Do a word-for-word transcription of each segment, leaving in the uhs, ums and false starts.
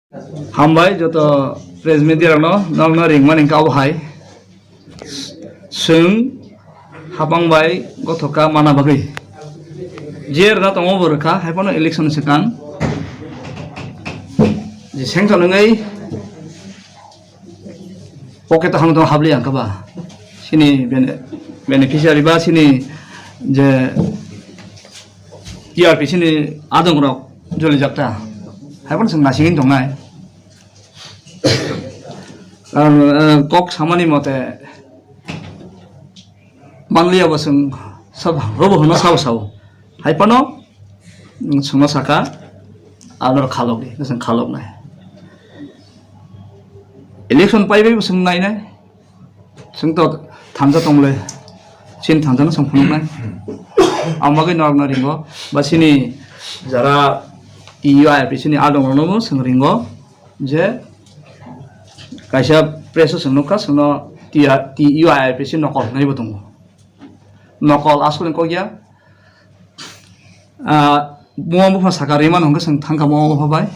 Hambai joto press media rokno, nokno ringmani kabo hai. Chwng hapang bai gothok kha mana bagwi. Jer na tongo bo rwkha, hai phano election swkang. Je sanction wngwi pocket o hamtong habli ang kha ba. Sini bene-, beneficiary ba sini je T R P sini adong rok joli jakta. Hai phano chwng nasingin tongnai. Karon, eh, kok samani mote manliya bo chwng sab robo hwnna sabo sabo. Hai phano, mm, chwngno saka, "Ano khalok di," chwng khalok nai. Election pai bai bo chwng nai nai. Chwng to thansa tong le. Chini thansa no chwng phunuk nai. Ang bagwi norok no ringo. Ba chini jara T U I R P sini adong rok no bo chwng ringo. Je kaisa press o chwng nukha, chwngno T R, T U I R P si nokol hwnwi bo tongo. Nokol aswk ni kok ya. Ah, buma bupha saka rima no hwnkhe chwng thangkha buma bupha bai.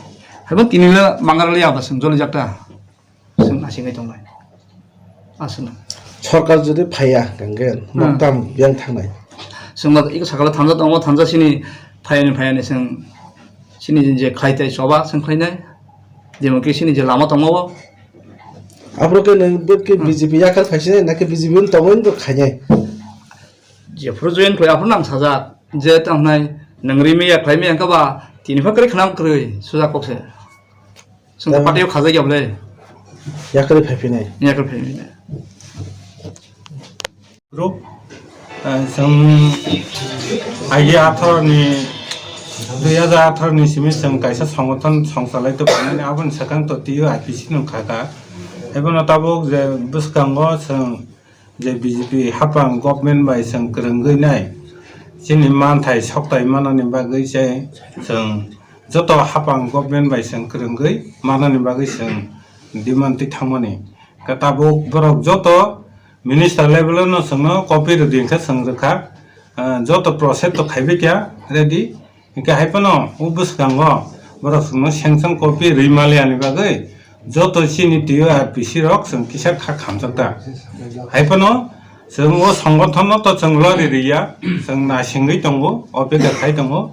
Haibo tini le mangra le aba chwng joli jakta. Chwng nasingwi tongnai. Aswk no. Sorkar jodi phaiya hwnkhe Hmm. moktam yang thangnai. Chwng iko sakala thansa tongo, thansa sini phayani phayani chwng sini je khlai tai choba chwng khlainai. Jemon ki sini je lama tongo. Aphuru khe nwng bwkhe Hmm. B J P yakar phaisinai, nakhe B J P wng tongwi wng khainai. Jephuru join khlai aphuru nang sajak. Je tangnai nwng ri miya khlai miya wngkha ba tini pha kwrwi khwnam kwrwi sujak kok se. Chwng to Tamo. Party o khajak ya bwle. Yakar phaiphinai. Yakar phaiphinai. Group, eh, chwng agi atharo ni, dui hajar atharo ni simi chwng kaisa songothon songchalai tongmani, aboni swkang to T U I R P C no kha kha. Haibono tabuk je bwskango chwng je B J P hapang government bai chwng kwrwngwi nai, chini manthai soktai manani bagwi se chwng joto hapang government bai chwng kwrwngwi manani bagwi chwng demand twi thangmani. Khe tabuk borok joto minister level no chwngno copy rwdi hwnkhe chwng rwkha, ah, joto process to khaibai kha ready. Hwnkhe hai phano o bwskango borok chwngno sanction copy rwi maliya ni bagwi joto chini T U R P C rok chwng kisa kha khamjak ta. Hai phano chwng o songothono to chwng lori riya, chwng naisingwi tongo, opeka khai tongo,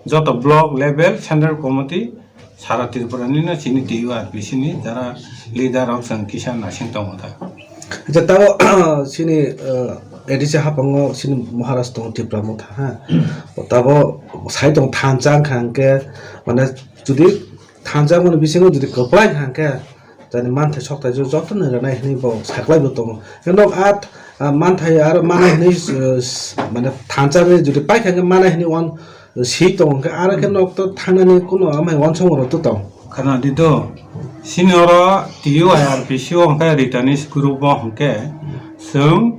joto block level, central committee, Sara Tripura ni no chini T U R P C ni jara leader rok chwng kisa naising tongo ta. Acha, tabo chini, uh, A D C hapango chini Maharaj tongo, Tipra Motha, ha. Tabo sai tongo thansa wngkha hwnkhe, mane, jodi thansa mani bisingo jodi kwplai wngkha hwnkhe, jani manthai sokthai jo-, joto no rwnai hinwi bo saklai bo tongo. Khe nok a, ah, manthai aro manai hinwi, uh, s-, mane thansa ni jodi paikha hwnkhe manai hinwi wan si tongo, hwnkhe aro khe nok to thangnani kuno amai wansong rok to tong. Khana di do, sini oro T U I R P C o hwnkhe Ritanishq group o hwnkhe chwng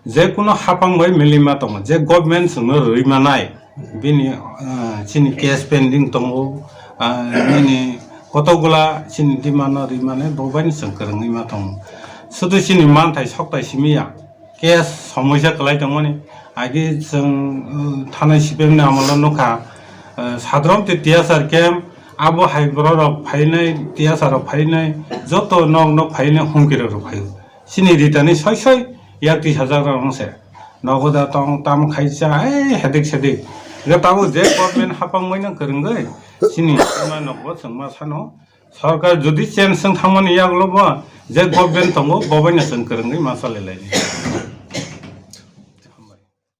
je kuno hapang bai milima tongo, je government chwngno rwi manai, bini, ah, chini case pending tongo, ah, bini kotokgola chini demand no rwi manai, bo bai no chwng kwrwngwi ma tongo. Sudu chini manthai sokthai simi ya. Case somoisa kwlai tongmani. Agi chwng, uh, thanai C P M ni amolo nukha, uh, sadrom tei T S R camp, abo hai borok rok phainai, T S R rok phainai, joto nok nok phainai humki rok rok phaio. Chini ritani soi soi yak tris hajar rok wngse. Nogo da tong tam khaisa, ei hedik sedik. Ga tabuk je government hapang maino kwrwngwi, chini ma nogo chwng ma sano. Sorkar jodi change wng thangmani yagulo bo je government tongo, bo bai no chwng kwrwngwi ma chalai lai.